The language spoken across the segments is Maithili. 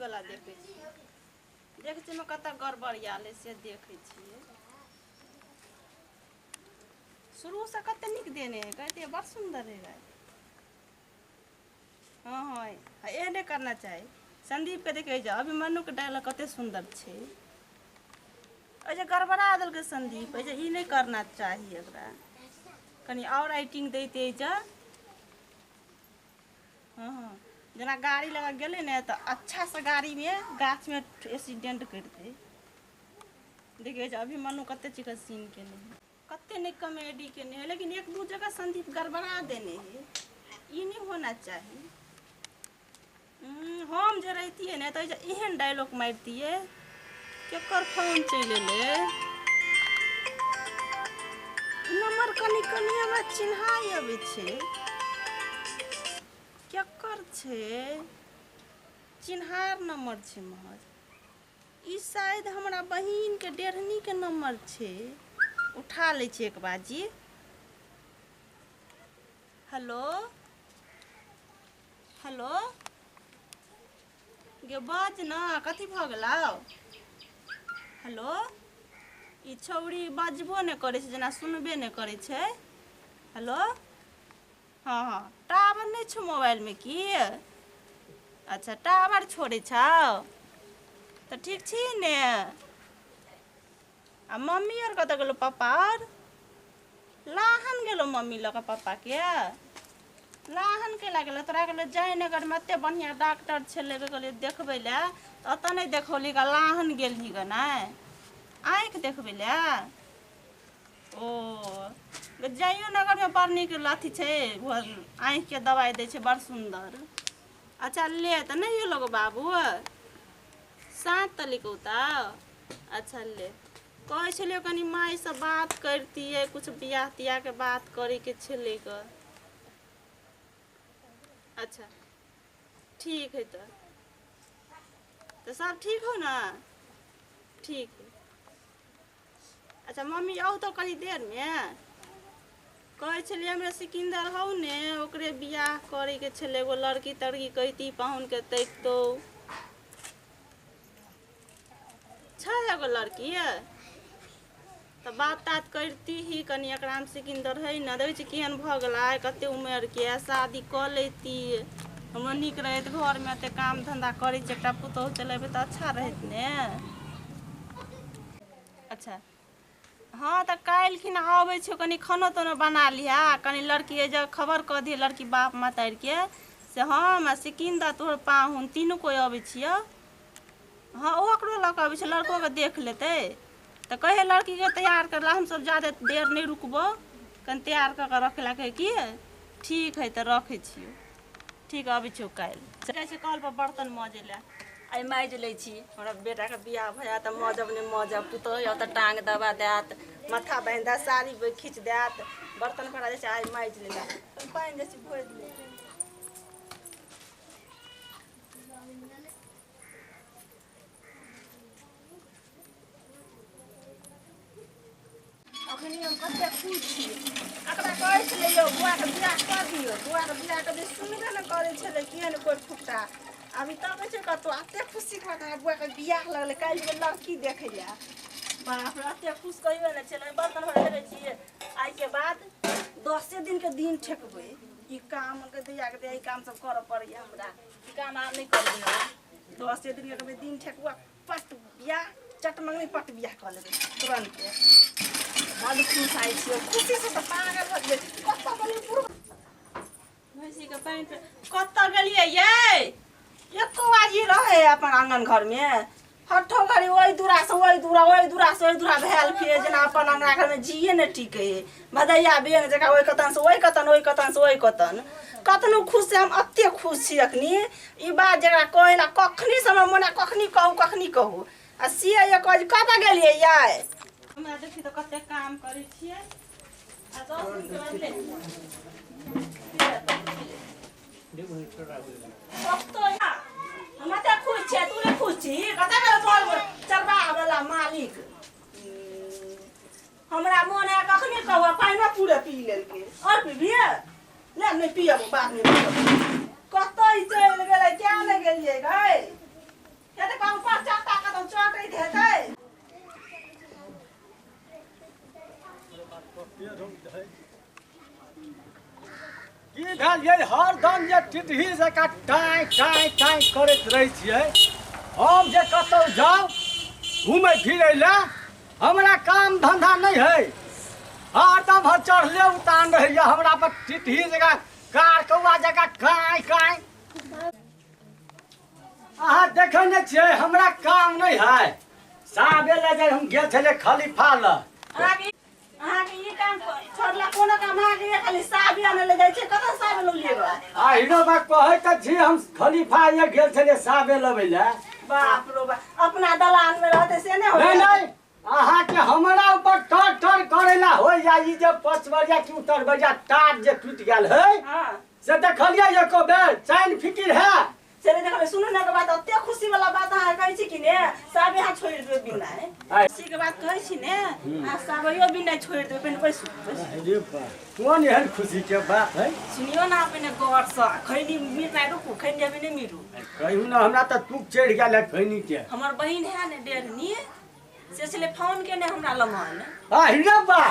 वाला देखै छियै। देखै छियै ओहिमे कतऽ गड़बड़ आयल है से देखै छियै। शुरूसँ कते नीक देने है, कहते बड़ सुन्दर है गाय। हँ हँ, एहने करना चाही। संदीपके देखै जाउ, अभिमन्युके डायलॉग कते सुन्दर छै। एहि जे गड़बड़ा देलकै संदीप, एहि जे ई नहि करना चाही एकरा, कनि आओर राइटिंग दैते जे। हँ हँ, जेना गाड़ी लऽ कऽ गेलै ने तऽ अच्छासँ गाड़ीमे गाछमे एक्सीडेंट करितै। देखियौ जे अभिमन्यु कते चीजके सीन केने है, कते नहि कॉमेडी केने है, लेकिन एक दू जगह संदीप गड़बड़ा देने है, ई नहि होना चाही। हम जे रहितियै ने तऽ एहन डायलॉग मारितियै। केकर फोन चलि एलै? नंबर कनि कनि हमरा चिन्हाइ अबै छै, केकर छै? चिन्हार नंबर छै महज। ई शायद हमरा बहिनके डेढ़नीके नंबर छै, उठा लै छी एक बाजी। हेलो हेलो, गे बाज न, कथी भऽ गेलौ? हेलो, ई छौड़ी बजबो नहि करै छै, जेना सुनबे नहि करै छै। हेलो, हँ हँ, टावर नहि छौ मोबाइलमे की? अच्छा, टावर छोड़ै छौ तऽ ठीक छी ने? आ मम्मी आर कतऽ गेलौ? पप्पा आर लाहन गेलौ मम्मी लऽ कऽ पप्पाके? लाहन केला गेलौ? तोरा गेलौ जयनगरमे एते बढ़िआँ डॉक्टर छलै, कहलियै देखबै लए, तऽ ओतऽ नहि देखौली गे, लाहन गेलही गे? नहि, आँखि देखबै लए? ओ जइयो नगरमे बड़ नीक अथी छै, आँखिके दबाइ दै छै बड़ सुन्दर। अच्छा ले तऽ नहि एलौ गो बाबू, साँझ तलिक औतौ। अच्छा ले, कहै छलियौ कनि मायसँ बात करितियै, किछु बियाह तियाहके बात करैके छलै गऽ। अच्छा ठीक है, तऽ सब ठीक हो ने? ठीक है। अच्छा मम्मी आउ तऽ कनि देरमे। कहै छलियै हमरा सिकन्दर हौ ने, ओकरे बियाह करैके छलै, एगो लड़की तड़की कहिती पाहुनके तकितौ। छै एगो लड़की तऽ बात तात करिती ही कनि एकरा हम। सिकन्दर है ने, देखै छी केहन भऽ गेलै, कते उमेरके, शादी कऽ लैती, हमरो नीक रहैत। घरमे एते काम धन्धा करै छी, एकटा पुतोहु चलेबै तऽ अच्छा रहैत ने। अच्छा हँ, तऽ काल्हिखिन आबै छियौ, कनि खानो तानो बना लिहऽ, कनि लड़की एहि जगह खबर कऽ दिहे लड़की बाप महतारिके से हम आ सिकन्दर तोहर पाहुन तीनू कोइ अबै छियौ। हँ, ओकरो लऽ कऽ अबै छै, लड़कोके देख लेतै। तऽ कहे लड़कीके तैयार करला, हमसब जादे देर नहि रुकबौ, कनि तैयार कऽ कऽ रखै लए कहै की। ठीक हइ तऽ रखै छियौ। ठीक, अबै छियौ काल्हि। जाइ छियै कलपर बर्तन मजै लए, आइ माजि लै छी। हमरा बेटाके बियाह भऽ जायत तऽ मजब नहि मजब? पुतोहु आउ तऽ टाँग दबा देत, माथा बान्हि देत, साड़ी खींच देत, बर्तन भरा जाइ छै। आइ माजि लै लए पानि जाइ छी भरि लै। अखनी हम कते खुश छी। एकरा कहै छलै यौ बौआके बियाह कऽ दियौ, बौआके बियाह कऽ दियौ, सुनबे नहि करै छलै केहन कोइ फुट्टा। अभी तकै छै कतहु। एते खुशीके बात, हमरा बौआके बियाह लगलै, काल्हि जेबै लड़की देखै लए। बाप रे, एते खुश कहियो नहि छलै। बर्तन भरा देखै छियै, आइके बाद 10 दिनके दिन ठेकबै। ई काम के दैया के दैया, ई काम सब करऽ पड़ैया हमरा, ई काम आब नहि करबै हम। 10 दिनके कहबै दिन ठेकुआ, पट बियाह, चट मंगनी पट बियाह कऽ लेबै तुरन्ते। बड्ड खुश आइ छियै, खुशीसँ तऽ पागल भऽ जेबै। कतऽ गेलियै बुढ़ भैंसीके पानि पे कतऽ गेलियै यै? एको बाजी रहै अपन आङ्गन घरमे, हठो घड़ी ओहि दूरासँ ओहि दूरा, ओहि दूरासँ ओहि दूरा भेल फिरे, जेना अपन अङ्गना घरमे जिए नहि टिकै है। भदैया बेंग जकाँ ओहि कतनसँ ओहि कतन, ओहि कतनसँ ओहि कतन। कतनो खुश से हम एते खुश छी अखनी। ई बात जकरा कहै ला कखनी से हमरा मोन, कखनी कहू, कखनी कहू, आ से ये कहै कतऽ गेलियै यै? हमरा देखी तऽ कते काम करै छियै। आ 10 दिनके बाद ले हम एते खुश छियै, तू नहि खुश छी? कतऽ गेल तोहर चरबाह वाला मालिक? हमरा मोन है कखनी कहू, पानिओ पूरे पी लेलकै। आओर पीबियै? ले, नहि पियब, बादमे पियब। कतऽ ई चलि गेलै? किया नहि गेलियै गै? से तऽ कहू पर चट्टा कतौ चटैत हेतै। की भेल ये? हरदम जे टिटही जकाँ टाँय टाँय टाँय करैत रहै छियै। हम जे कतहु जाउ घुमै फिरै लए, हमरा काम धंधा नहि है, हरदम हम चढ़ले उतान रहैया हमरा पर टिटही जकाँ कार कौआ जकाँ काँय काँय। अहाँ देखै नहि छियै हमरा काम नहि है। साबे लए जाइ हम गेल छलियै खलीफा लए। अहाँके ई काम छोड़ला कोनो काम अहाँके ये खाली साबी आनै लए जाइ छै? कतऽ साबी लऽ लियै? आ हिनो बा कहै तऽ छी, हम खलीफा ये गेल छलियै साबे लबै लए। बाप रो बाप, अपना दलान में रहते से नहि नहि नहि, अहाँके हमरा ऊपर टर टर करै ला होइया। ई जे पचबरिया कि उतरबरिया तार जे टूटि गेल है, से देखलियै एको बेर चैन फिकिर है? से नहि देखबै। सुनू ने के बात, एते खुशी वाला बात अहाँ कहै छी कि ने साबे अहाँ छोड़ि देबै बिना। खुशी के बात कहै छी ने, अहाँ साबैयो बिना छोड़ि देबै। पहिने बैसू, बैसू। अरे बा, कोन एहन खुशी के बात है? सुनियो ना पहिने गौरसँ। खैनी मिरनाइ रुकू, खैनी अभी नहि मिरू। कहियो ना, हमरा तऽ तुक चढ़ि गेल है खैनी के। हमर बहिन है ने डेढ़नी, से छलै फोन केने हमरा लगन। आ हिरे बा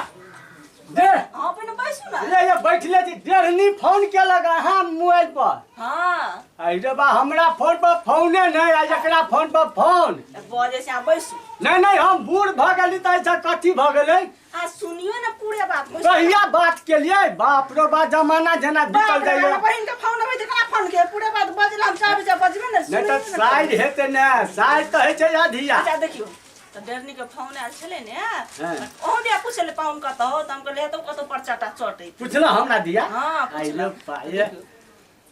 दे। हाँ, पहिने बैसू ना। ले ये बैठले छी। डेढ़नी फोन केलक अहाँ मोबाइल पर? हाँ। अरे बा, हमरा फोन पर फोने नहि आ एकरा फोन पर फोन। बजै छै, अहाँ बैसू। नहि नहि, हम बूढ़ भऽ गेली तऽ ऐसा कथी भऽ गेलै? आ सुनियो ने पूरे बात, बैसू। कहिया बात केलियै? बाप रो बा, जमाना जेना बाप बीतल रे, जाइया। हमरा बहिन के फोन अबै छै, कना फोन के पूरे बात बजला, हम चाहे बजे बजबे ने। नहि तऽ सुनियो ने। साइड हेतै ने, साइड तऽ होइ छै अधिया। अच्छा देखियौ तऽ, डेरनी के फोन आयल छलै ने। अहूँ दिया पूछले पाहुन कतऽ हो, तऽ हम कहलियै हेतौ कतौ पर चटा चटैत। पुछलहुँ हमरा दिया? हाँ। आइ लो पुछलहुँ। पाये।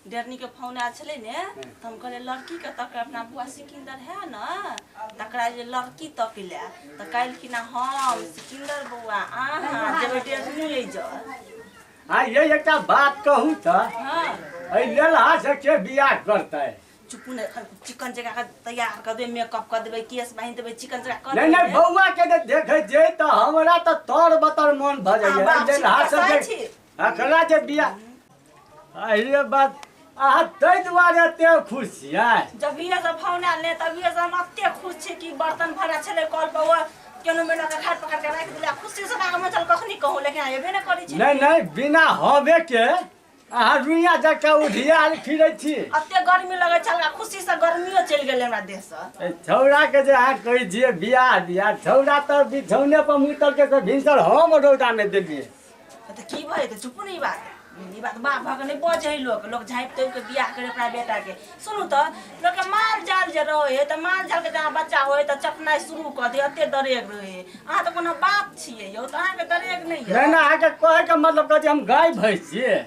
डेरनी के फोन आयल छलै ने, तऽ हम कहलियै लड़की के तक अपना बुआ सिकन्दर है ने, तकरा जे लड़की तक ले। तऽ काल्हि किना हम सिकन्दर बौआ अहाँ जेबै डेरनी अइ जर। आ ये एकटा बात कहू तऽ? एहि लेलहा से के बियाह करतै? चुपू ने, चिकन जगह के तैयार कर देबै, मेकअप कर देबै, केश बान्हि देबै, चिकन जगह कर। नहि नहि, बौआ के जे देखै छियै तऽ हमरा तऽ तर बतर मन भऽ जाइया। बाप एहि लेलहा छी, से कसाइ जे छी। एकरा जे बियाह, अरे बात, अहाँ ताहि दुआरे एते खुश छियै? जभिए से फोन आयल ने, तभिए से हम एते खुश छी कि बर्तन भरा छलै कल पर, ओ केनो मेना के खाट पकड़ के राखि देलियै। खुशी से आगे मचल कखनी कहूँ, लेकिन एबे ने करै छै। नहि नहि, बिना हवे के अहाँ रुइया जकाँ उधियाल फिरै छी। एते गर्मी लगै छल, खुशी से गर्मियो चलि गेलै हमरा देह से। ए छौड़ा के जे अहाँ कहै छियै बियाह दिया, छौड़ा तऽ बिछौने पर मुतल के से भिनसर हम रौदा मे देलियै। तऽ की भऽ जेतै? चुपू ने, ई बात, ई बात बाप भऽ के नहि बजै है लोक। लोक झाँपि तोपि के बियाह करे अपना बेटा के। सुनू तऽ, लोकके माल जाल जे रहै है तऽ माल जाल के जहाँ बच्चा होइ तऽ चपनाइ शुरू कऽ दे, एते दरेग रहै है। अहाँ तऽ कोनो बाप छियै यौ, तऽ अहाँके दरेग नहि नहि यऽ? नहि, अहाँके कहैके मतलब कहै छी हम गाय भैंस छियै,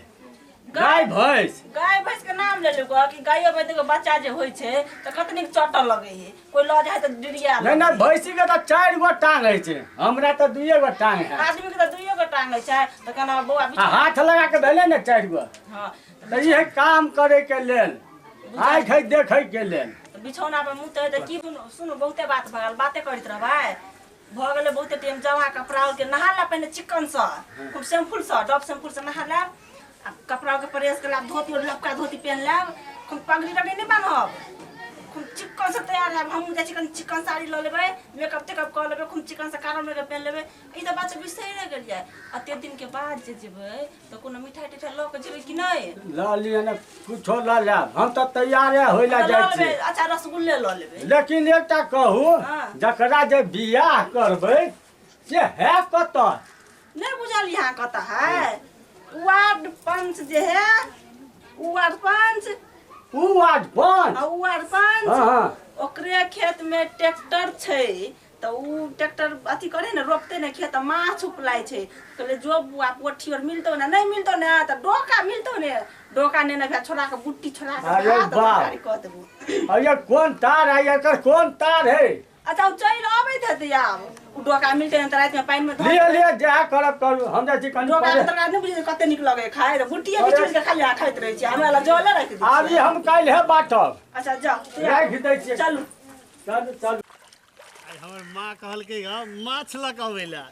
गाय भैंस। गाय भैंस के नाम ले लेलको कि गायो भैंस के बच्चा जे होइ छै तऽ कतनीक चटऽ लगै है, कोइ लऽ जाइ तऽ डिरिया। नहि नहि, भैंसी के तऽ चारि गो टांग होइ छै, हमरा तऽ दुइए गो टांग है। आदमी के तऽ दुइयो गो टांग होइ छै, तऽ केना बौआ? आ हाथ लगा के भेलै ने चारि गो। तऽ इहे काम करे के लेल, आँखि देखै के लेल। तऽ बिछौना पर मुँह तऽ की? सुनू, बहुते बात भऽ गेल, बाते करैत रहबै, भऽ गेलै बहुते टाइम। जमा कपड़ा के नहा लेब पहिने चिकनसँ, खूब शैम्पूसँ, डब शैम्पूसँ नहा लेब आ कपड़ा के प्रेस के लेब, धोती और लपका धोती पहन लेब, खूब पगड़ी तगड़ी नहि बान्हब, खूब चिकन से तैयार हैब। हमहूँ जाइ छी, कनि चिकन साड़ी लऽ लेबै, मेकअप तेकअप कऽ लेबै, खूब चिकन से कानमे के पहन लेबै। ई तऽ बात बिसरि गेलियै, एते दिनके बाद जे जेबै तऽ कोनो मिठाई तिठाई लऽ के जेबै कि नहि? लऽ लिअ ने, कुछो लऽ लेब, हम तऽ तैयारे होइ लए तऽ जाइ लऽ छी। लेबै, अच्छा रसगुल्ले लऽ लेबै। लेकिन एकटा कहू? जकरा जे बियाह करबै से है कतऽ? नहि बुझल यहाँ कतऽ है? वार्ड पंच जे है, उ वार्ड पंच। उ वार्ड पंच? आ उ वार्ड पंच। हाँ हाँ ओकरे खेत में ट्रैक्टर छै, तऽ उ ट्रैक्टर अथी करे ने, रोपते ने खेत, तऽ माछ उपलाइ छै। कहले जो बुआ, पोठी और मिलतौ ने, नहि मिलतौ ने तऽ डोका मिलतौ ने, डोका नेने भए छोड़ा के बुट्टी छोड़ा के अरे भात बाप। तरकारी कऽ देबो। अरे कोन तार है एकर, कोन तार है? अच्छा ओ चलि अबैत हेतै आब, उ डोका मिलतै ने तऽ रातिमे पानिमे धऽ लिअ लिअ, जएह करब करू, हम जाइ छी कनि डोका के परे। तरकारी नहि बुझै कते नीक लगै खाय, तऽ बुट्टिए बिछुड़ि के खाली अहाँ खाइत रहै छी, हमरा लग जले राखि दै आब ई छियै। हम काल्हि बाँटब। अच्छा जाउ, राखि दै छियै। चलू चलू चलू। आइ हमर माँ कहलकै हँ माछ लऽ कऽ अबै लए।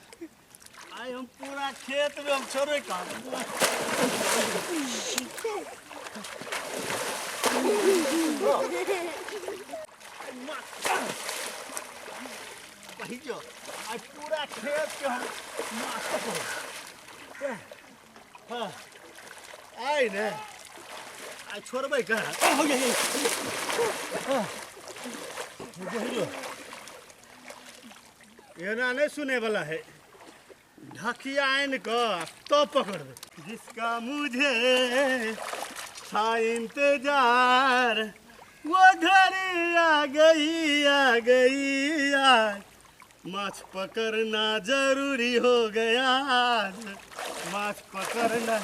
आइ हम पूरा खेत में हम छोड़े काम। माछ पहिजो आइ पूरा खेत के हम माछ पकड़बै। हाँ आइ ने आइ छोड़बै कहाँ। हो गया, एना नहीं सुने वाला है। ढकिया आनि कऽ तब पकड़बै। जिसका मुझे था इंतजार वो घड़ी आ गई, आ गई आज। माछ पकड़ना जरूरी हो गया आज, माछ पकड़ना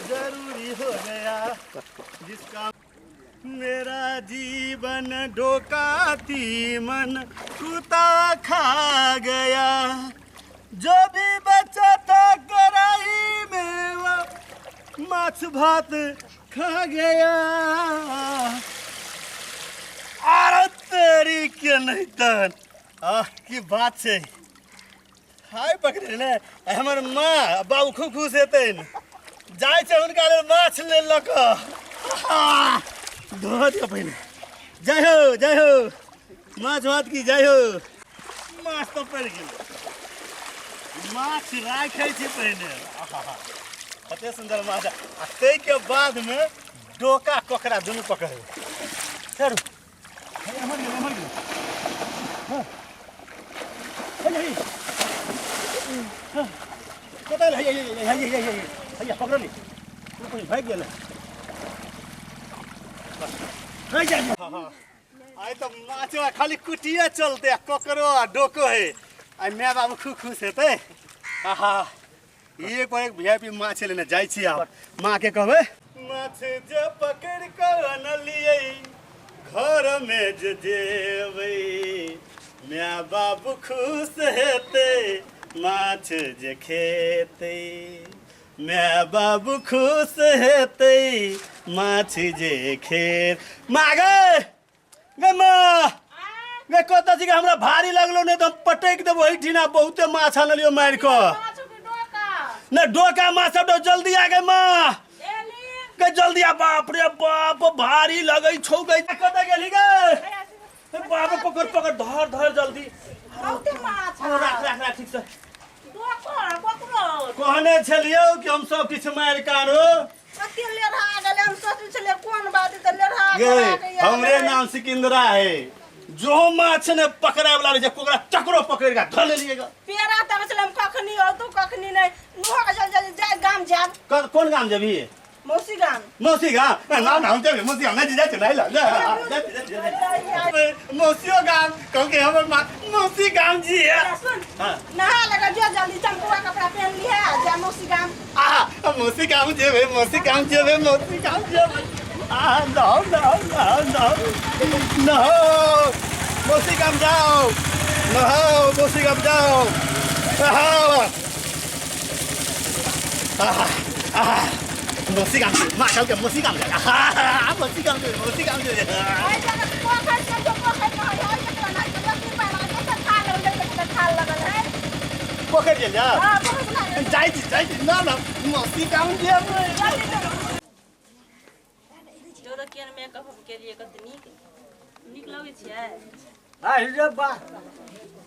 जरूरी हो गया। जिसका मेरा जीवन डोकाती मन कुत्ता खा गया, जो भी बचा था कढ़ाई में वो माछ भात खा गया। आर तेरी के नहीं तन आह की बात छै। हाय पकड़े ने हमर माँ बाबू खूब खुश हेतनि। जाइ छै हुनका लेल माछ लेल लऽ कऽ। धो दियौ पहिने। जय हो जय हो माछ भात की जय हो। माछ तऽ पड़ि गेल, माछ राखै छी पहिने। कते सुन्दर माछ। आ ताहिके बादमे डोका ककरा दुनू पकड़बै। चलू एम्हर गेल, एम्हर गेल। हाँ। हे, कतऽ गेल? हे, हे, हे, हे, हे, हे, हे, पकड़ो नी। भागि गेल। भागि जाइ। हाँ, आइ तऽ माछ खाली कुटिए चलते आ ककरो आ डोको है। आइ my बाबू खूब खुश हेतै। आहा एक पर एक वीआईपी माछ लेने जाइ छी। आब माँ के कहबै माछ जे पकड़ कऽ अनलियै घर में जे जेबै, my बाबू खुश हेतै माछ जे खेतै, my बाबू खुश हेतै माछ जे खेत। माँ गे, गे माँ गे, कतऽ छी गे? हमरा भारी लगलो नहि तऽ हम पटकि देबो एहिठिना। बहुते माछ आनलियो मारि कऽ। नहि डोका माछ सब जल्दी आ गे माँ गे, जल्दी आ। बाप रे बाप भारी लगै छौ गे। कतऽ गेली गे? बाप रे, पकड़ पकड़, धर धर जल्दी। बहुते माछ। राख राख राख ठीक से। कहने छलियौ कि हम सब किछु मारि कऽ आनो। कते लेढ़ा गेलै, हम सोचै छलियै कोन बात तऽ लेढ़ा गे हमरे नाम सिकंदरा है। जो माछ ने पकड़ाय वाला रहै छै ओकरा चकरो पकड़ि कऽ धऽ लेलियै गे। पेड़ा तक छलै हम कखनी औतौ कखनी नहि। नुआ जल जल जाय गाम जायब। कोन गाम जेबही? मौसी गाम। मौसी गाम? ना ना हम जेबै मौसी गाम नहि जाइ छै, नहि जा। मौसियो गाम कहलकै हमर माँ मौसी गाम जी है। सुन नहा लगा जो जल्दी, चमकुआ कपड़ा पहन ली है, जा मौसी गाम। आ मौसी गाम जेबै, मौसी गाम जेबै, मौसी गाम जेबै। आ नो नो नो नो नो मौसी गाम जाओ, नहाओ मौसी गाम जाओ, नहाओ। आहा आहा मौसी गाम माँ कहलकै मौसी गाम जा। आहा मौसी गाम जेबै, मौसी गाम जेबै। पोखरि चलि जा। जाइ छी जाइ छी। ना ना मौसी गाम जेबै। जो केहन मेकअप हम केलियै, कते नीक नीक लगै छियै। आहि रे बा।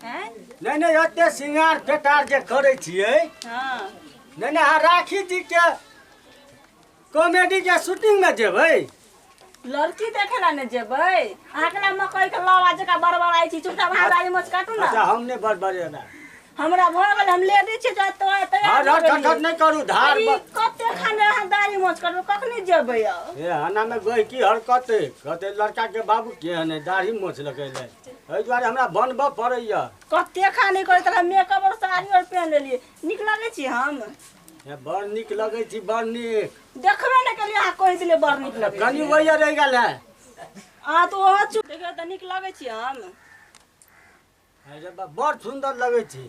हैं? नहि नहि एते सिंगार पेटार जे करै छियै। हाँ। नहि नहि अहाँ राखी जी के कॉमेडी के शूटिंग में जेबै? लड़की देखे ला ने जेबै। अहाँके ला मकई के लावा जकाँ बड़बड़ाइ छी। चुपचाप अहाँ दाढ़ी मोछ काटू ना। अच्छा हम नहि बड़बड़ेना। हमरा भऽ गेल, हम लेडीज छी तऽ तैयार हट भऽ हट हट गेलियै। नहि करू धार। ई कते खाने अहाँ दाढ़ी मोछ करबै, कखनी जेबै आब? हे हना में गहिकी हरकत कहते लड़का के बाबू केहन है दाढ़ी मोछ लगेले, एहि दुआरे हमरा बनबऽ पड़ैया। कते खाने करैत रह मेकअप और साड़ी और पहन लेलियै। नीक लगै छी हम? हे बड़ नीक लगै छी, बड़ नीक। देखबे नहि केलियै, अहाँ कहि देलियै बड़ नीक लगै। कनि वही रहि गेल है। अहाँ तऽ ओहो चुप देखियौ तऽ नीक लगै छी हम? अरे बा, बड़ सुन्दर लगै छी।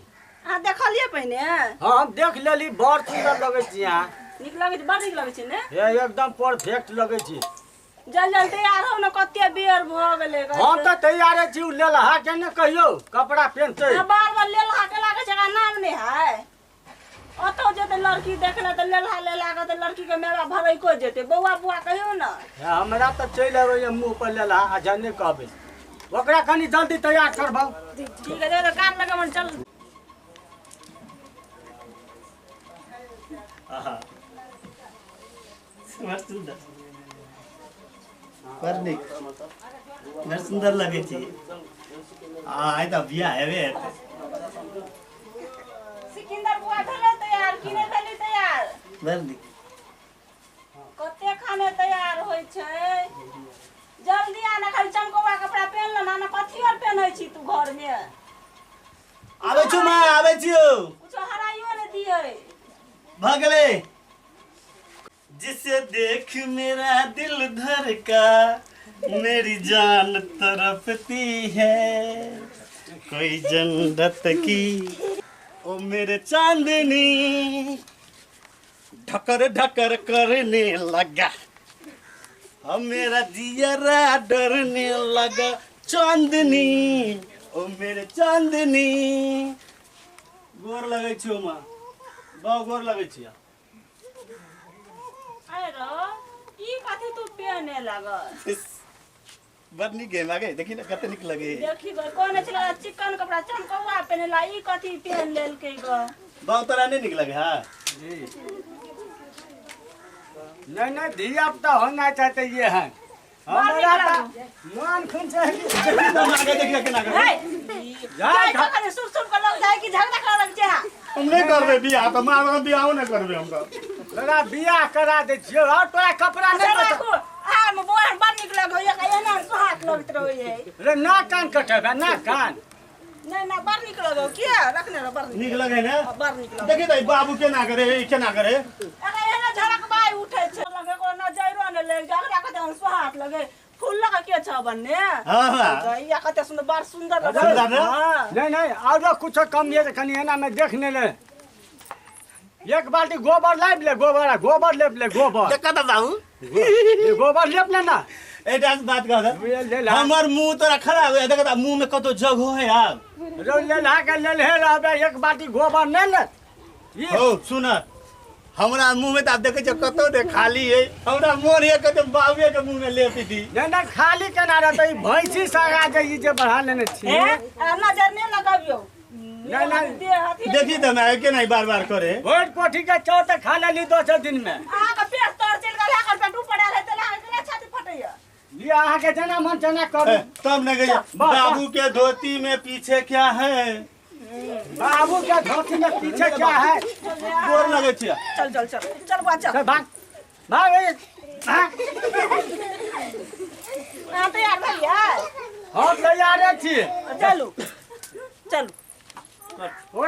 अहाँ देखलियै पहिने? हाँ हम देख लेली, बड़ सुन्दर लगै छी अहाँ। नीक लगै छी, बड़ नीक लगै छी ने? हे एकदम परफेक्ट लगै छी। जल्दी जल्दी तैयार हो ने, कते बेर भऽ गेलै। हम तऽ तैयारे छी, उ लेलहा के ने कहियौ कपड़ा पेन्हतै। अहाँ बार बार लेलहा के लागै छै, एकरा नाम नहि है। ओतौ जेतै लड़की देखले तऽ लेलहा लेलहा कहतै, लड़की के माय बाप भड़ैको जेतै। बौआ बौआ कहियौ ने। हे, हमरा तऽ चलि अबैया मुँह पर लेलहा, अच्छा नहि कहबै। ओकरा कनी जल्दी तैयार करबाउ। ठीक है, जो काम लगे मन चल। आहा, बड़ सुंदर, बड़ नीक, बड़ सुंदर लगे छी। आइ तऽ बियाह हेबे हेतै। सिकंदर बुआ भेलै तैयार कि नहि भेलै तैयार? बड़ नीक। कते खाने तैयार होइ छै? जल्दी आना, खाली चमकौआ कपड़ा पेन लेना ना, कथी और पेन्है छी तू घर में? आबै छु माँ, आबै छियौ। कुछो हराइयो ने दियै। भऽ गेलै। जिसे देख मेरा दिल धड़का, मेरी जान तड़पती है, कोई जन्नत की ओ मेरे चांदनी, ढकर ढकर करने लगा, हम मेरा जियरा डरने लगा, चांदनी ओ मेरे चांदनी। गोर लगै छियौ माँ, बहु गोर लगै छियौ। अरे ई कथी तू पेने लागल? बड़ नीक गेम आगे, देखी ने कते नीक लगे। देखी गो, कोन छला चिकन कपड़ा चमकौआ पेनेला, ई कथी पेन लेलकै गो? बहु तोरा नहीं नीक लगे? हाँ जी नहीं नहीं, धिया पुता होना चाहते ये है हमरा त मन खुन से। देखी तो आगे, देखी केना करे। हे जा जाय सुन सुन के लोग जाय कि झगड़ा करे लग छै। हम नहीं करबे बियाह, तऽ माँ बाप बियाहो नहीं करबे हमरा। तोरा बियाह करा दे छियौ और तोरा कपड़ा अच्छा नहीं पता। राखू, आ में बोर बड़ नीक लगै है, एना सोहाग लगैत रहै है। रे ना कान कटेबे ना कान। नहीं ना, बड़ नीक लगौ किया रखने रह, बड़ नीक नीक लगे ने? बड़ नीक लगै। देखी तऽ बाबू केना करे, ई केना करे। अरे एना झड़क बाई उठै छै, लगे को नजरो ने लग जा, एकरा कते सोहाग लगे, फूल लगा के छ बन्ने। हाँ हाँ, या कते सुंदर, बड़ सुंदर लगै। सुंदर ने? हाँ। नहीं नहीं, और कुछ कम ये कनी एना में देख ने ले, एक बाल्टी गोबर लाइब ले, गोबर गोबर लेप ले, गोबर देखा तऽ बाबू ये गोबर लेप ले ना। एटा से बात कह ले ला। हमर मुंह तोरा खराब है, देख मुंह में कतो जगह है यार। रो ले ला के ले ले रहबे, एक बाल्टी गोबर नहीं ले। ये हो सुन, हमरा मुंह में त आब देखै छ कतो ने खाली है, हमरा मोन है कतो बाबूए के मुंह में लेप दी। नहीं नहीं, खाली केना रहतै? ई भैंसी सगा जे ई जे बढ़ा लेने छी। हे नजर नहीं लगाबियौ। नहीं, नहीं। देह हथी। देखी त मैं के नहीं बार बार करे। भोट कोठी के चौ त खा लेली दोसर दिन में। अहाँ के पेट तर चलि गेल, एकर पेट ऊपर आयल है त अहाँ छाती फटैया। ये अहाँ के जेना मन तेना करू। तब न गई बाबू के धोती में पीछे क्या है? बाबू के धोती में पीछे क्या है? गोर लगे छिया। चल चल चल चल बुआ चल। चल भाग भाग ए, भाग। अहाँ तैयार भेलियै? हम तैयारे छी। चलू चलू। ओकरा